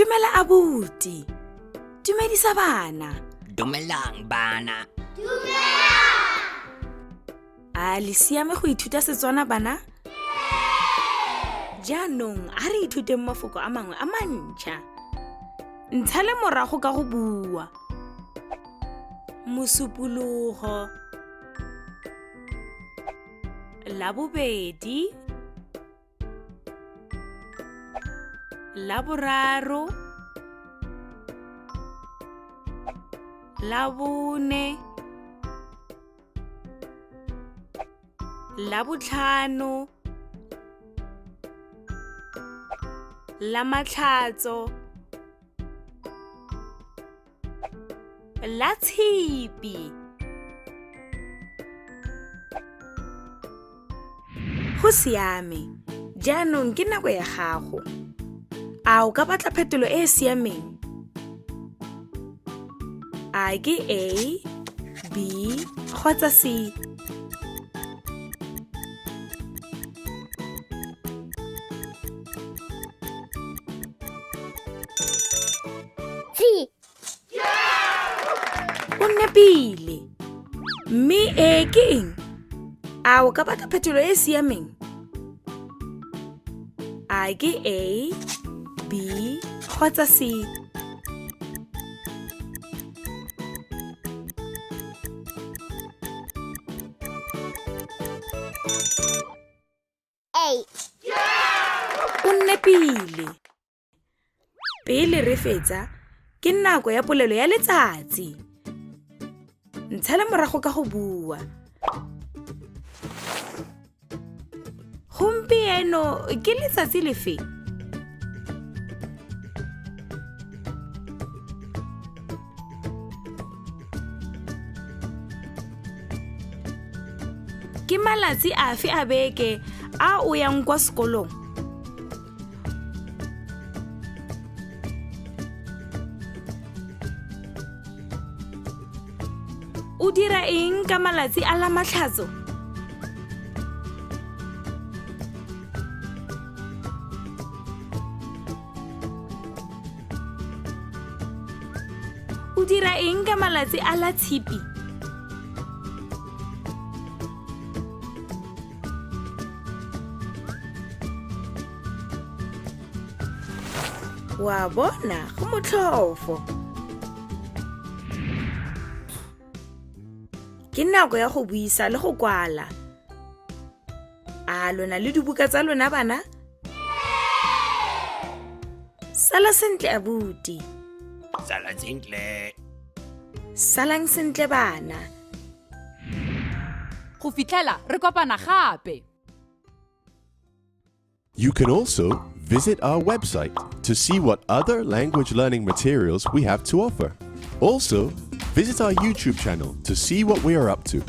Dumela abuti. Dumedisa bana. Dumelang bana. A le siame go ithuta Setswana bana? Jaanong a re ithuteng mafoko a mangwe a mantšha. Ntshale morago ka go bua. Mosupologo. Labobedi. Laboraro. Labone. Labotlhano. Lamatlhatso. La tshipi. Go siame. Jaanong ke nako ya gago. A o ka batla phetolo e e siameng? A ke A, B kgotsa C? C. O nepile. Mme e ke eng? A o ka batla phetolo e e siameng? A ke A, B kgotsa C? A. O nepile. Pele re fetsa, ke nako ya polelo ya letsatsi. Ntshale morago ka go bua. Gompieno ke letsatsi lefe? Ke malatsi afe a beke a o yang kwa sekolong? O dira eng ka malatsi a la matlhatso? O dira eng ka malatsi a la tshipi? Wa bona, go motlhofo. Ke nako ya go buisa le go kwala. A lona le dibuka tsa lona bana? Sala sentle abuti. Sala sentle. Salang sentle bana. Go fitlhela re kopana gape. You can also visit our website to see what other language learning materials we have to offer. Also, visit our YouTube channel to see what we are up to.